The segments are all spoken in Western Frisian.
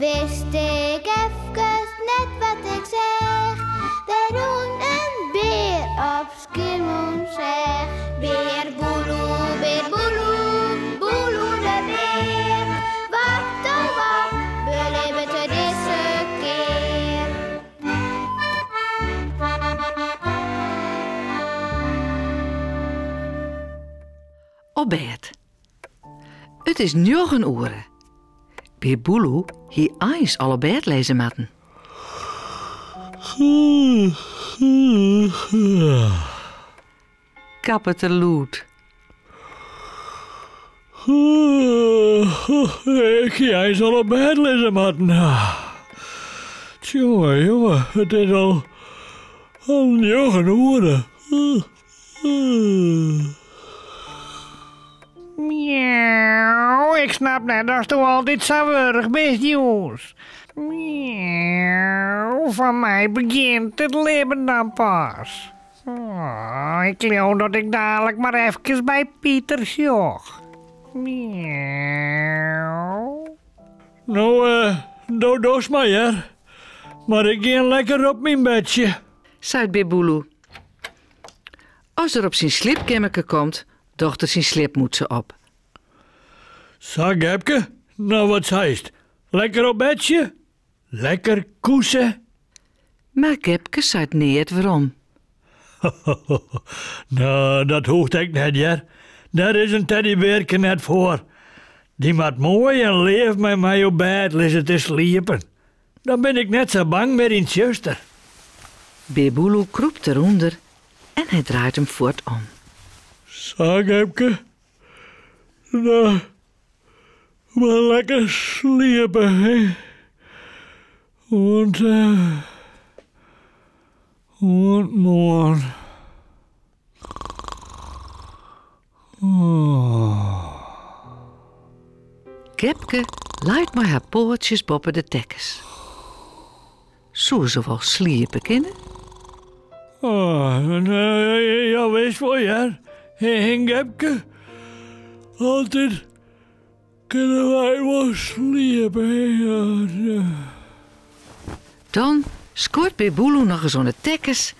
Wist ik efkes net wat ik seach. Dêr rûn in bear op Skiermûntseach. Bear Boeloe, bear Boeloe, Boeloe de bear. Wat oh wat belibbet er dizze kear? Op bêd. It is njoggen oere. Bear Boeloe hie eins al op bêd lizze moatten. Kappet er lûd. Ik hie eins al op bêd lizze moatten. Tsjonge, jonge, it is al njoggen oere. Miauw, ik snap net datsto altyd sa wurch bist jûns. Miauw, foar my begjint it libben dan pas. Oh, ik leau dat ik dalik mar efkes by Piter sjoch. Miauw. No, do dochst mar hear. Mar ik gean lekker op myn bedsje. Seit Bear Boeloe. As er op syn sliepkeammerke komt, docht er syn sliepmûtse op. Sa Gepke, no wat seist? Lekker op bedsje? Lekker koese? Mar Gepke seit neat werom. No, dat hoecht ek net hear. Dêr is in teddybearke net foar. Dy moat moai en leaf mei my op bêd lizze te sliepen. Dan bin ik net sa bang mear yn 't tsjuster. Bear Boeloe krûpt derûnder en hy draait him fuort om. Sa Gepke, no mar lekker sliepe, hè. Oant, oant moarn. Gepke leit mei har poatsjes boppe de tekkens. Soe se wol sliepe kinne? Oh, ja, wist wol hear. Hein Gepke. Altyd kinne wy wol sliepe. Dan skuort Bear Boeloe nochris oan de tekkens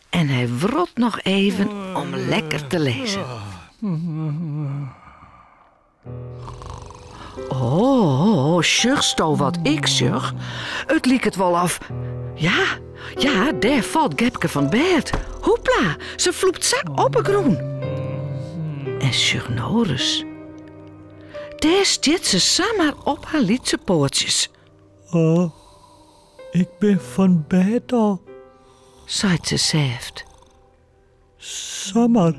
en hy wrot noch even om lekker te lizzen. Oh, sjochsto wat ik sjoch? It liket wol of. Ja, ja, dêr falt Gepke fan 't bêd. Hoepla, se floept sa op 'e grûn. En sjoch no ris. Dêr stiet se samar op har lytse poatsjes. Oh, ik bin fan bêd ôf, seit se sêft. Samar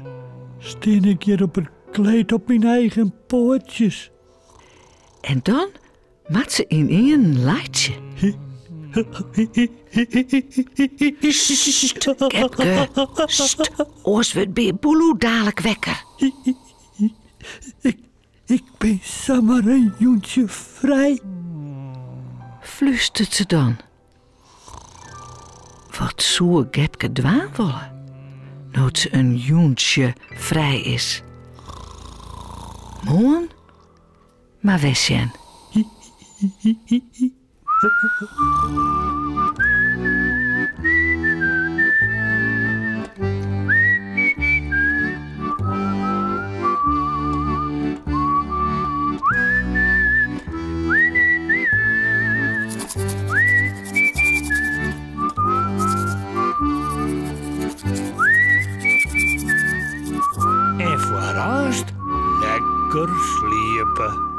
stean ik hjir op it kleed op myn eigen poatsjes. En dan moat se ynienen laitsje. Sst, Gepke, sst, oars wurdt Bear Boeloe dalik wekker. Ik bin samar in jûntsje frij. Flústert se dan. Wat soe Gepke dwaan wolle no't se in jûntsje frij is? Moarn mar wer sjen. En foar aanst lekker sliepe.